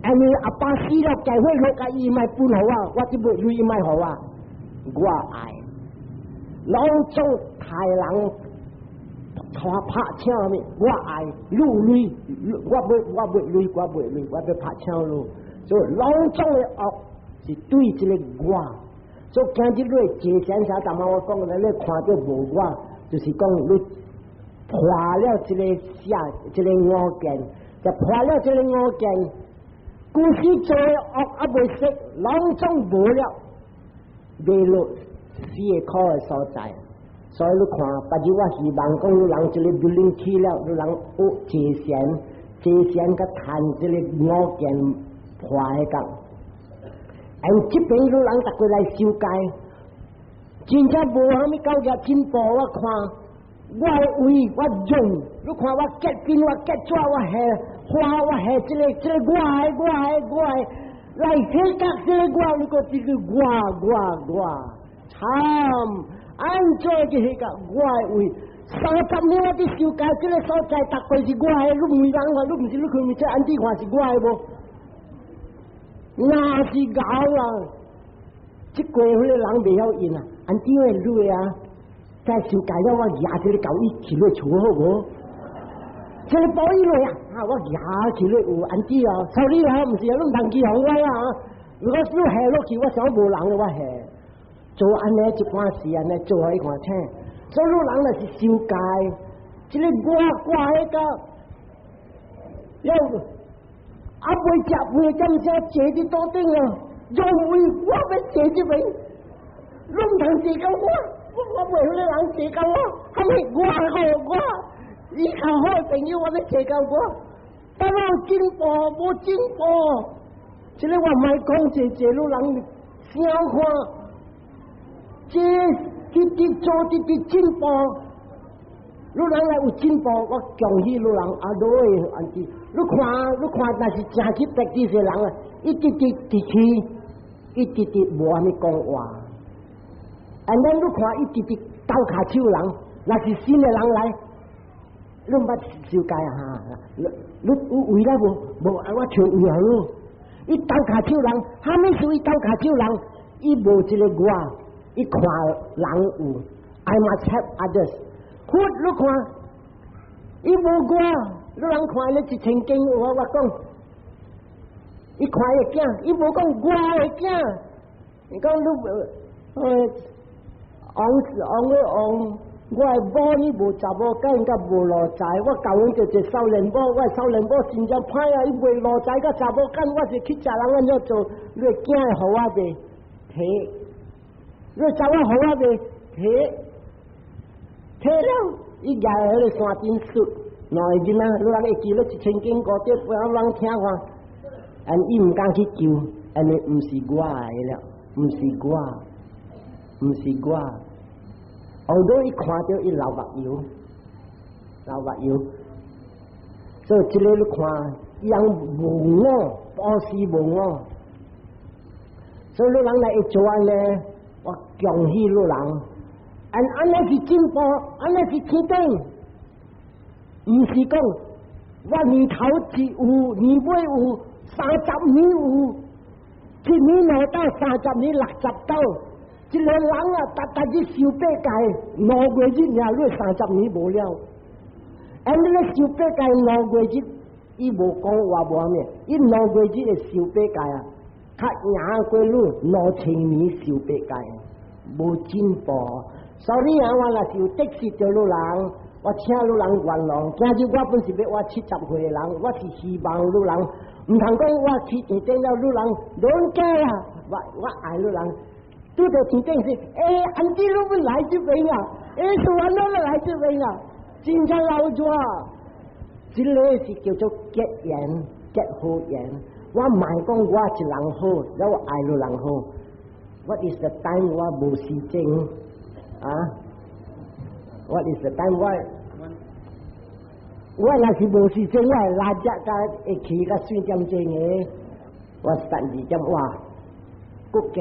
因為阿爸死了，解火落甲伊莫分予我，我這尾鐳伊莫予我，我愛。攏總刣人，拍拍請物，我愛愈鐳，我欲我欲鐳，我欲鐳，我欲拍請你。所以攏總的惡是對這個我。所以今日你坐禪啥，頭仔我講的，你看著無我，就是講你破了這個啥，這個我見，就破了這個我見。舊時做的惡猶未息，攏總無了，未落死的苦的所在。所以你看，別日我希望講，你人這個 building 起了，你人學坐禪，坐禪佮趁這個我見破的講。哎，這邊你人逐個來修戒，真正無啥物教業進步。我看我的位我用，你看我結冰，我結紙，我下花，我下這個這個我的我的我的，來體覺這個我，你閣這個我我我，慘！按怎去彼個我的位？30年我佇修戒，這個所在逐個是我的，你問人看，你毋是你看物這按怎看是我的無？若是𠢕啊！這過彼個人袂曉應啊！按怎會落啊？再受戒了，我舉這个狗伊去落厝好無？這个保伊落啊！啊，我舉起來有按怎啊？Sorry 啊，毋是啊，你毋通去予我啊！如果你下落去，我想無人我下。做按呢一寡事按呢做予伊看聽。所以汝人若是受戒，這个我掛彼個，了啊未食飯點聲坐佇桌頂啊？因為我欲坐這邊，你毋通坐到我，我袂予你人坐到我，啥物我好我，伊較好的朋友我欲坐到我，但我有進步無進步？這个我莫講濟濟，汝人想看，這直直做直直進步，汝人來有進步，我恭喜汝人啊！落會按怎？你看，你看，若是誠去別這些人啊，一直直直去，一直直無啥物講話。And then 你看，伊直直鬥跤手人，若是新的人來，你毋捌受戒啊？哈！你有位了無？無，我找位予你。伊鬥跤手人，啥物事伊鬥跤手人？伊無這個我，伊看人有，I must help others。佛你看，伊無我，汝人看咧一千經我我講，伊看伊囝，伊無講我的囝，伊講你王王個王，我的某呢無查某，甲𪜶較無路才，我教阮做一個少年某，我的少年某真正歹啊！伊袂路才佮查某干，我是去食人按怎做？你的囝會予我袂？提，你查某予我袂？提，提了，伊舉彼个山頂術，兩个囡仔，汝人會記得一千經五點，不要人聽看，and 伊毋敢去救，因為毋是我的了，毋是我，毋是我。後頭伊看著伊流目油，流目油，所以這个你看，伊人無我，布施無我，所以汝人來會做按呢，我恭喜汝人，按按呢是進步，按呢是天頂，毋是講我年頭一有，年尾有，30年有，一年兩到30年69。一个人啊，逐逐日受八戒，5月日爾，你30年無了。And 你咧受八戒五月日，伊無講話無啥物，伊五月日會受八戒啊，較贏過你2000年受八戒，無進步。所以啊，我若是有得失著汝人，我請汝人原諒。今日我本是欲活70歲的人，我是希望汝人，毋通講我去天頂了，汝人攏假啦，我我愛汝人。拄著天頂是，欸，按怎你欲來這邊啊？欸，是安怎欲來這邊啊？真正老熱，這个是叫做結緣，結好緣。我莫講我一人好，了我愛汝人好。What is the time 我無時間啊？What is the time 我我若是無時間，我會拉只甲會起到四點鐘的，我32點哇，國家。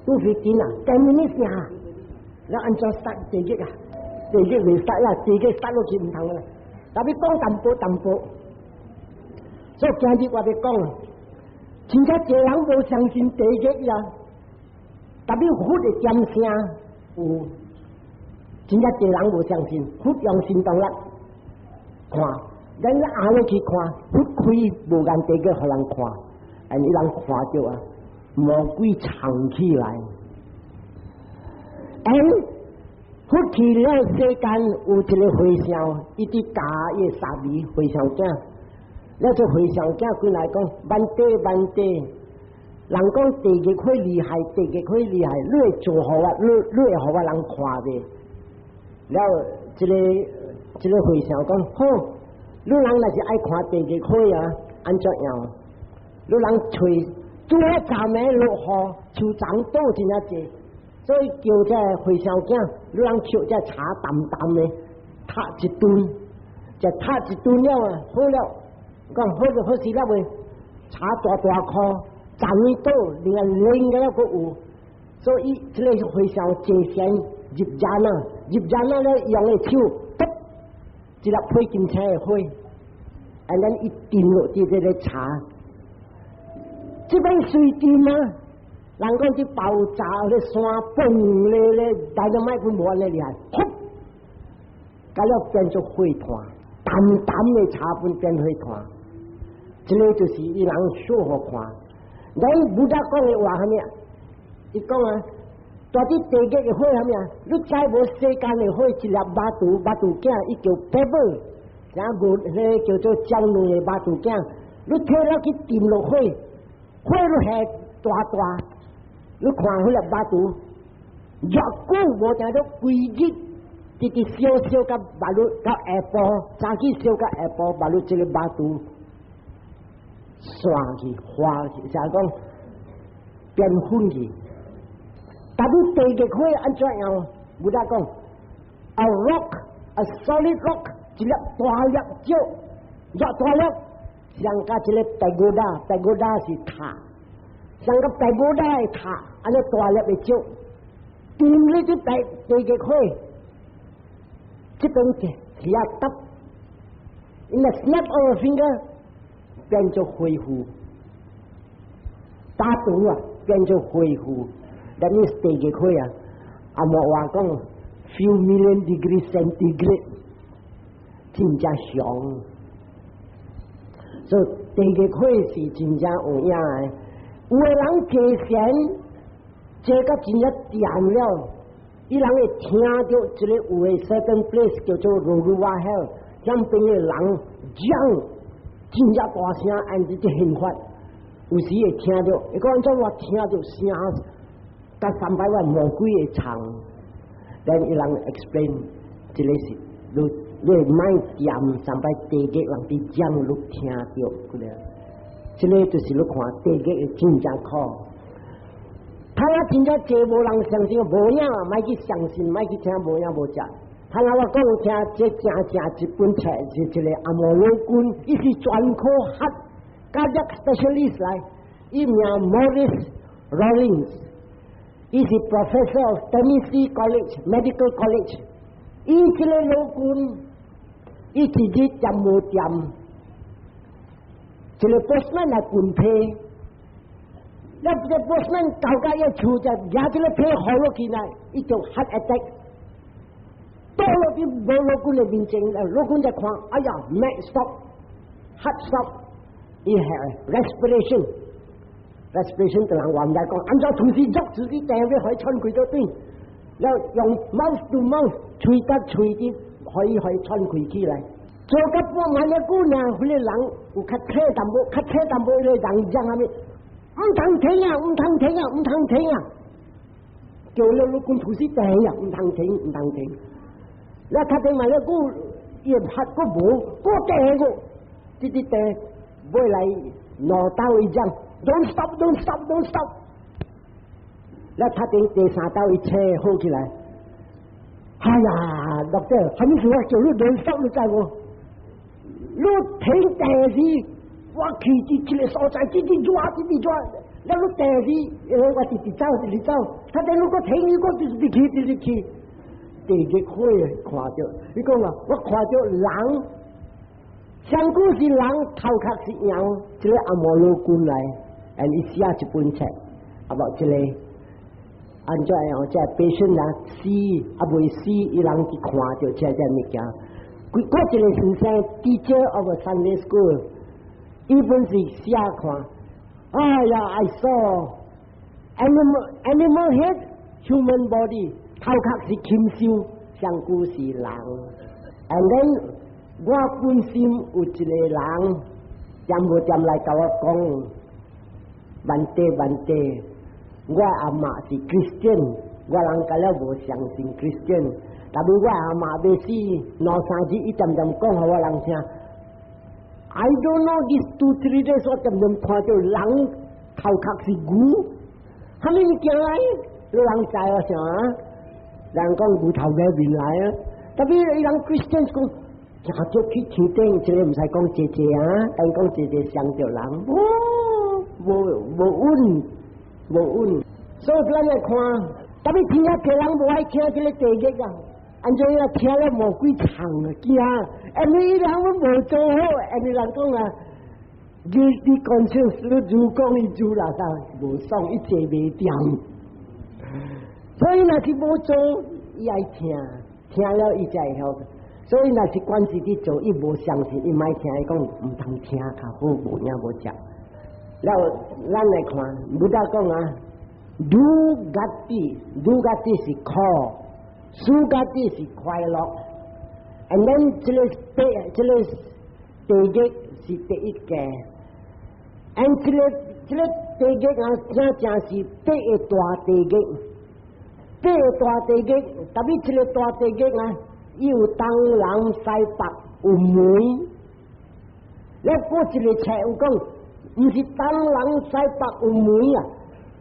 2:15啊，10 minutes 啊，你按怎殺地獄啊？地獄未殺啦，地獄殺落去毋通啦。特別講淡薄淡薄，所以今日我欲講，真正濟人無相信地獄呀。特別佛的點聲有，真正濟人無相信，佛用神通力看，咱壓落去看，佛開無間地獄予人看，and 伊人看著啊。魔鬼藏起來，and 佛去了世間有一个和尚，伊佇教伊的沙彌和尚囝，了這和尚囝過來講，萬地萬地，人講地獄火厲害，地獄火厲害，你會做予我，你你會予我人看袂？了，這个這个和尚講好，汝人若是愛看地獄火啊，按怎樣？汝人揣。拄好昨暝落雨，樹叢倒真正濟，所以叫這和尚囝，汝人抾這柴澹澹的，塔一噸，就塔一噸了啊，好了，講好就好勢了未？柴大大箍，昨暝倒，另外冷個了閣有，所以這个和尚坐禪入禪啊，入禪啊咧用的手，噗，一粒火金星的火，and then 伊沉落佇這个柴。這擺隨沉啊，人講啲爆炸咧山崩咧咧，大家麥本無按呢厲害，呼，甲了變做火炭，淡淡的茶粉變火炭，這個就是伊人說予看。咱 Buddha 講的話啥物啊？伊講啊，蹛佇地獄的火啥物啊？你知無世間的火一粒肉櫥肉櫥囝，伊叫 pebble，啥無彼個叫做漿卵的肉櫥囝，你提了去沉落火，火都下大大，你看彼粒肉櫥，偌久無定到規日，直直燒燒甲肉櫥到下晡，早起燒到下晡，肉櫥這個肉櫥散去化去，就講變粉去。但你地獄火按怎樣？Buddha 講，a rock，a solid rock，一粒大粒石，偌大粒，像佮一個 pagoda，pagoda 是塔，像個 pagoda 的塔，按呢大粒的石，沉入去地獄火，這邊是啊揼，in a snap of a finger 變做灰灰，打賭啊變做灰灰。咱呢地獄火啊，阿莫話講 few million degree centigrade，真正熊。所以地獄火是真正有影的。有的人坐禪，坐甲真正恬了，伊人會聽著一個有的 certain place 叫做 Raurava hell，遐邊的人講真正大聲，按這這現法，有時會聽著，伊講按怎我聽著聲。佮三百萬魔鬼會唱，then 伊人 explain，這個是你你莫恬三擺地獄人佇講，你聽著，個了。這個就是你看地獄會真正苦。他若真正濟無人相信，無影，莫去相信，莫去聽無影無食。他若我講聽，這正正一本冊是一個阿摩老君，伊是專科學，cardiac specialist 來，伊名 Maurice Rawlings。伊是 professor of Tennessee College Medical College，伊這個老君，伊一日恬無恬，一個 postman 來運批，那這個 postman 到甲伊厝就舉這個批予落去呢，伊就 heart attack，倒落去無老君的面前，老君就看，哎呀，mad stop，heart stop，伊係 respiration。respiration 就人話毋知講，按怎隨時喐自己定要可以喘氣到頂，然後用 mouth to mouth 喙甲喙啲可以可以喘氣起來。做甲半萬個久呢，彼個人有較淺淡薄，較淺淡薄，彼個人講啥物？毋通停啊！毋通停啊！毋通停啊！叫了老君隨時定啊！毋通停，毋通停。你較頂萬個久，伊會發閣無，閣定個，直直定，尾來兩道伊講。Don't stop, don't stop, don't stop。你較頂第三道伊車好起來，哎呀，doctor，啥物事我叫你 don't stop，你知無？你停定時，我去佇這個所在，直直轉，直直轉。你你定時，我直直走，直直走。較頂你閣停，你閣直直去，直直去。地獄火看著，你講啊，我看著人，上古是人，頭殼是羊，這個阿摩羅君來。and 伊寫一本冊，啊無這個按怎樣？這 patient 啊死啊未死，伊人去看著這這物件。過一個先生 teacher of a Sunday school，伊本是寫看，哎呀，I saw animal head, human body，頭殼是禽獸，上古是人。And then 我本身有一個人，恬無恬來共我講。Bhante Bhante，我阿嬤是 Christian，我人甲了無相信 Christian，但是我阿嬤欲死兩三日，伊恬恬講予我人聽。I don't know this 2, 3 days，我恬恬看著人頭殼是牛，啥物物件來？你人知我想啊？人講牛頭馬面來啊，特別伊人 Christian 講，誠足去天頂，這個毋使講濟濟啊，但講濟濟傷著人，哦。無無穩，無穩，所以咱來看，特別聽啊，別人無愛聽這個地獄啊，按怎樣聽了魔鬼唱啊驚，因為伊人攏無做好，因為人講啊， guilty conscience，你如講伊做啦啥，無爽，伊坐袂定。所以若是無做，伊愛聽，聽了伊才會曉。所以若是關係佇做，伊無相信，伊莫聽，伊講毋通聽較好，無影無食。了，咱來看，Buddha 講啊，dugati，dugati 是苦，sugati 是快樂。And then 這個第這個地獄是第一個，and 這個地獄啊，真正是八個大地獄，八個大地獄，特別這個大地獄啊，伊有東南西北有門，了閣一个冊有講，毋是東南西北有門啊，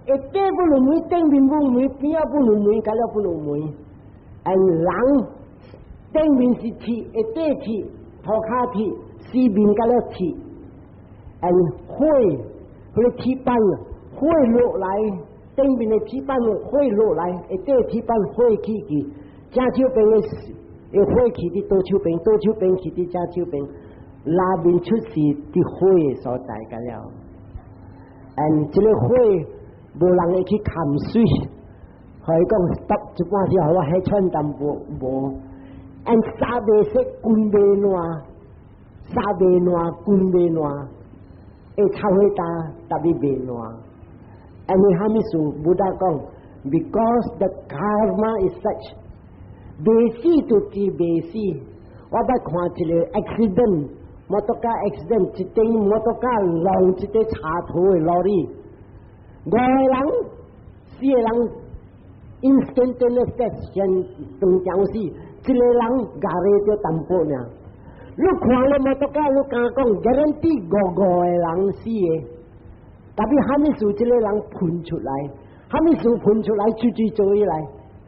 下底不有門，頂面不有門，邊仔不有門，甲了不有門，and 人頂面是鐵，下底鐵，塗跤鐵，四面甲了鐵，and 火，彼个鐵板火落來，頂面的鐵板火落來，下底鐵板火起去，正手邊的火去佇倒手邊，倒手邊去佇正手邊，內面出世佇火的所在甲了。and 這个火無人會去堪水，予伊講得一半之後我氣喘淡薄無。and 衫袂洗，滾袂爛，衫袂爛，滾袂爛，會臭火焦，特別袂爛。and 你蝦米事？Buddha 講，because the karma is such，未死就是未死。我捌看一個 accident，motorcar accident，一頂摩托卡撞一個車頭的 lorry，五個人，四個人 instantaneous death 先當場死，一個人壓咧就淡薄爾。你看了摩托卡，你敢講 guarantee 五五個人死的？特別蝦米事？這個人噴出來，蝦米事噴出來，出去做起來，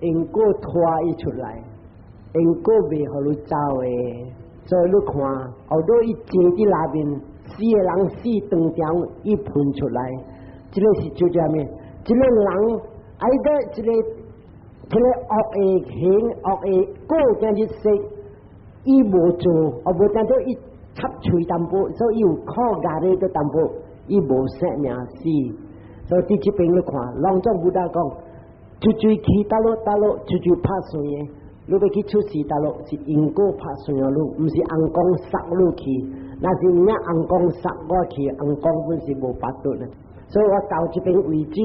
因果拖伊出來，因果袂予你走的。所以你看，後頭伊坐佇內面，四個人死當場，伊噴出來，這個是叫做啥物？這個人愛得這個這個惡的行，惡的果今日說，伊無做，哦無當做伊插喙淡薄，所以伊有苦壓咧都淡薄。伊無生命死，所以佇這邊你看，攏總 Buddha 講，出水去佗落佗落，出水拍算的，你欲去出世佗落是因果拍算予你，毋是尪公捒你去。若是有影尪公捒我去，尪公本是無法度的。所以我到這邊為止，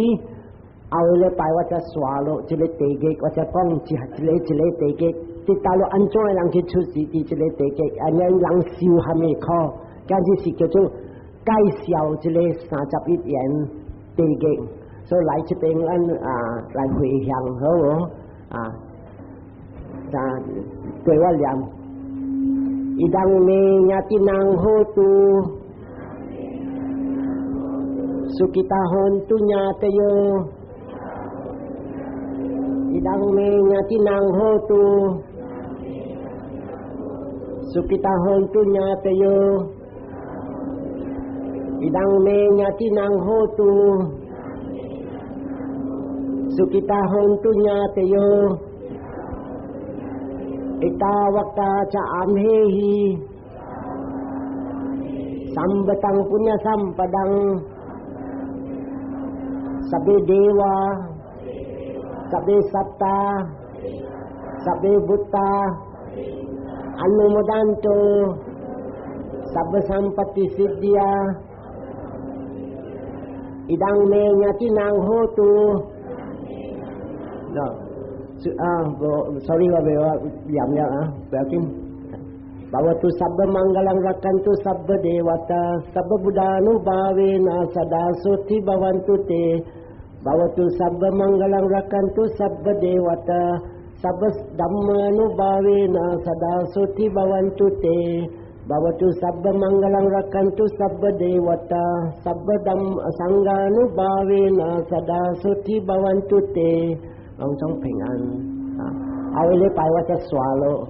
後個禮拜我才紲落這個地獄，我才講一一个一个地獄，佇佗落按怎的人去出世佇這個地獄，按呢人受蝦米苦，簡直是叫做介紹這個31緣地獄，所以來這邊咱啊來回向好無？啊，啊，對我念，idam me ñātinam hotu, sukhita hontu ñātayo. Idam me ñātinam hotu, sukhita hontu ñātayo. Idam me ñātinam hotu, sukhita hontu ñātayo. Ettavata ca amhehi, sambhatam puñña sampadam. Sabbe deva, sabbe satta, sabbe bhutta, anumodantu, sabba sampatti siddhiya. Idam me ñātinam hotu. No. 啊，我 sorry 我袂我念了啊，不要緊。Bhavatu sabba mangalam rakkhantu sabba devata sabba buddhanubhavena sada soti bhavantu te. Bhavatu sabba mangalam rakkhantu sabba devata sabba dhammanubhavena sada soti bhavantu te. Bhavatu sabba mangalam rakkhantu sabba devata sabba dhamma sanghanubhavena sada soti bhavantu te. 攏總平安啊！後個禮拜我才紲落。